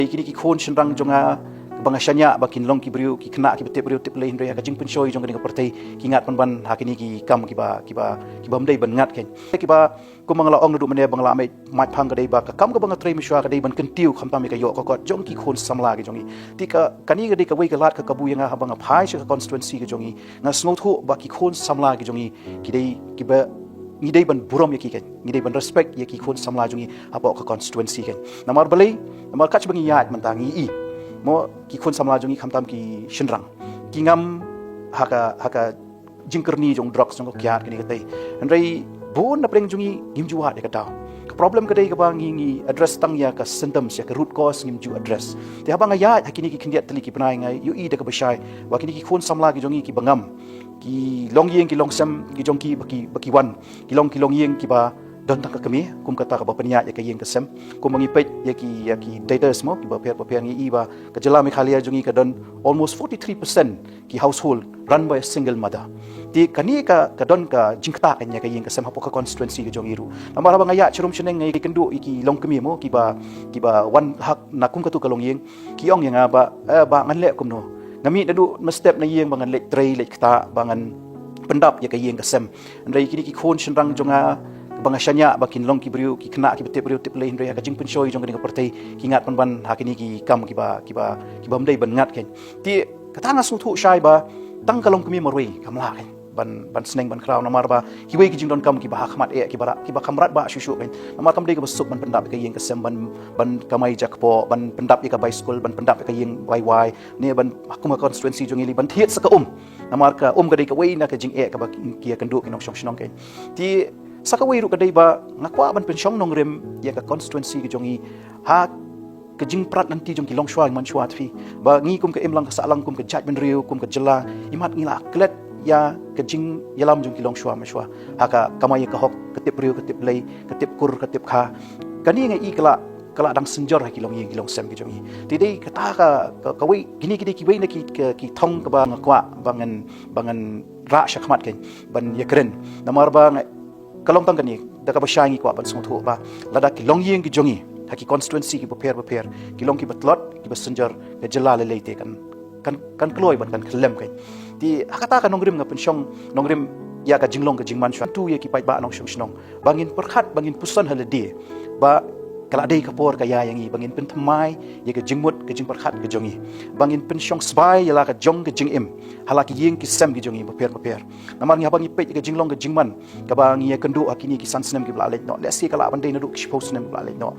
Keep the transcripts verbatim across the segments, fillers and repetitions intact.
Kine ki khun shynrang jong nga ba nga shaniah ba kin long ki briew, ki khynnah kiba tip briew tip lei, hynrei ha ka jingpynshoi jong kane ka pyrthei ki ngat pynban ha kine ki kam kiba, kiba, kiba ym dei ban ngat kein. Kiba, kumba nga la ong naduh mynne ba nga la mad, mad phang, ka dei ba ka kam kaba nga trei mynshuwa ka dei ban kyntiew khamtam ïa ka ïoh ka kot jong ki khun samla ki jong ngi. Te ka, kane ka dei kawei ka lad ka kabu ïa nga haba nga phai sha ka constituency ka jong ngi. Nga sngewthuh ba ki khun samla ki jong ngi ki dei kiba ngi dei ban burom ïa ki kein, ngi dei ban respect ïa ki khun samla jong ngi hapoh ka constituency kein. Namar balei? Namar katba ngi ïaid mynta ngi i mo, ki khun samla jong ngi khamtam ki shynrang ki ngam ha ka, ha ka jingkyrni jong drugs, jong ka kiad, kine kitei. Hynrei bun na pdeng jong ngi ngim ju wad ïa ka daw. Ka problem ka dei kaba ngi, ngi address tang ïa ka symptoms, ïa ka root cause ngim ju address. Te haba nga ïaid ha kine ki khyndiat tylli ki bnai nga ïohi da kaba shai ba kine ki khun samla ki jong ngi kiba ngam, ki longïing ki longsem ki jong ki ba ki, ba ki wan, ki long, ki longïing kiba don tang ka kmie, kum kata kaba pynïaid ïa ka ïing ka sem. Kumba ngi peit ïa ki, ïa ki datas mo, kiba pher, ba pher, ngi i ba ka jylla Meghalaya jong ngi ka don almost forty-three percent ki household run by a single mother. Te kane ka, ka don ka jingktah ïa ka ïing ka sem hapoh ka constituency ka jong ngi ruh. Namar haba nga ïaid sharum shaneng nga ïakynduh ïa ki longkmie mo, kiba, kiba wan ha, na kum katu ka longïing, ki ong ïa nga ba, eh, ba ngan leh kumno? Nga mih naduh mynstep na ïing ba ngan leit trei leit ktah, ba ngan pyndap ïa ka ïing ka sem. Hynrei kine ki khun shynrang jong nga ba nga shaniah ba kin long ki briew, ki khynnah kiba tip briew tip lei, hynrei ha ka jingpynshoi jong kane ka pyrthei ki ngat pynban ha kine ki kam kiba, kiba, kiba ym dei ban ngat kein. Te kata nga sngewthuh shai ba tang ka longkmie marwei kam lah kein ban, ban sneng ban khraw, namar ba kiwei ki jingdonkam kiba ha khmat eh, kiba ra-, kiba kham rat ba shuh shuh kein. Namar kam dei kaba suk ban pyndap ïa ka ïing ka sem, ban, ban kamai jakpoh, ban pyndap ïa ka bai skul, ban pyndap ïa ka ïing wai wai, ne ban ha kum ka constituency jong ngi lei ban thied sa ka um. Namar ka um ka dei kawei na ka jingeh kaba ki, ki ïakynduh ki nongshong shnong kein. Te sa kawei ruh ka dei ba nga kwah ban pynshong nongrim ïa ka constituency ka jong ngi ha ka jingprat lynti jong ki longshuwa ki manshuwa, te phi, ba ngi kum ka imlang ka sahlang, kum ka jaitbynriew, kum ka jylla, imat ngi la klet ïa ka jingïalam jong ki longshuwa manshuwa ha ka kamai ïa ka hok, ka tip briew ka tip lei, ka tip kur ka tip kha. Kane nga i ka la, ka la dang synjor ha ki longïing ki longsem ki jong ngi. Te dei kata ka, ka, kawei, kine ki dei kiwei na ki, ka, ki thong kaba nga kwah ba ngan, ba ngan rah sha khmat kein ban ïakren. Namar ba nga, ka long tang kane, da kaba shai ngi kwah ban sngewthuh ba lada ki longïing ki jong ngi ha ki constituency kiba pher ba pher ki long kiba tlot, kiba synjor, ka jylla lei lei te kan, kan, kan kloi bad kan khyllem kein. Te ha kata ka nongrim nga pynshong nongrim ïa ka jinglong ka jingman shuwa tu ïa ki paidbah nongshong shnong ba ngin pyrkhat, ba ngin puson ha lade ba ka la dei ka por ka ïa ïa ngi ba ngin pynthymmai ïa ka jingmut ka jingpyrkhat ka jong ngi, ba ngin pynshong sbai ïa la ka jong ka jingim ha la ki ïing ki sem ki jong ngi bapher bapher. Namar ngi, haba ngi peit ïa ka jinglong ka jingman kaba ngi ïakynduh ha kine ki san snem kiba la leit noh, lehse ka lah ban dei naduh ki shiphew snem kiba la leit noh,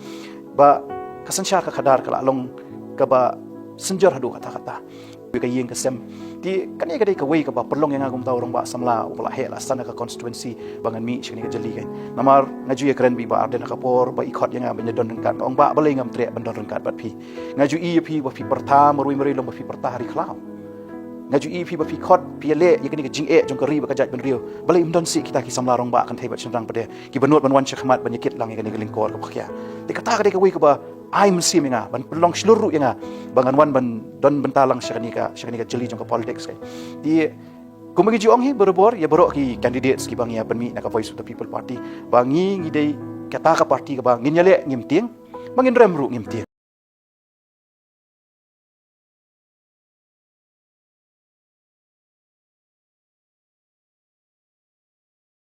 ba ka synshar ka khadar ka la long kaba synjor haduh katta katta. Ka ïing ka sem. Te kane ka dei kawei kaba pynlong ïa nga kum uta u rangbah samla uba la heh la san ha ka constituency ba ngan mih sha kane ka jylli kein. Namar nga ju ïakren bad i Bah Ardent ha ka por ba i khot ïa nga ban ïadon ryngkat, nga ong Bah, balei ngam treh ban don ryngkat bad phi? Nga ju i ïa phi ba phi pyrta marwei marwei long ba phi pyrta ha ri khlaw. Nga ju i ïa phi ba phi khot, phi ïaleh ïa kane ka jingeh jong ka ri bad ka jaitbynriew. Balei ym don shuh kita ki samla rangbah kynthei bad shynrang pat de kiba nud ban wan sha khmat ban ïakit lang ïa kane ka lyngkor kaba khia? Te kata ka dei kawei kaba ai mynsiem ïa nga ban pynlong shlur ruh ïa nga ba ngan wan ban don bynta lang sha kane ka, sha kane ka jylli jong ka politics kein. Te kumba ngi ju ong hi barabor ïa baroh ki candidates kiba ngi ïa pynmih na ka Voice of the People Party, ba ngi, ngi dei kata ka party kaba ngin ïaleh ngim tieng, ba ngin rem ruh ngim tieng.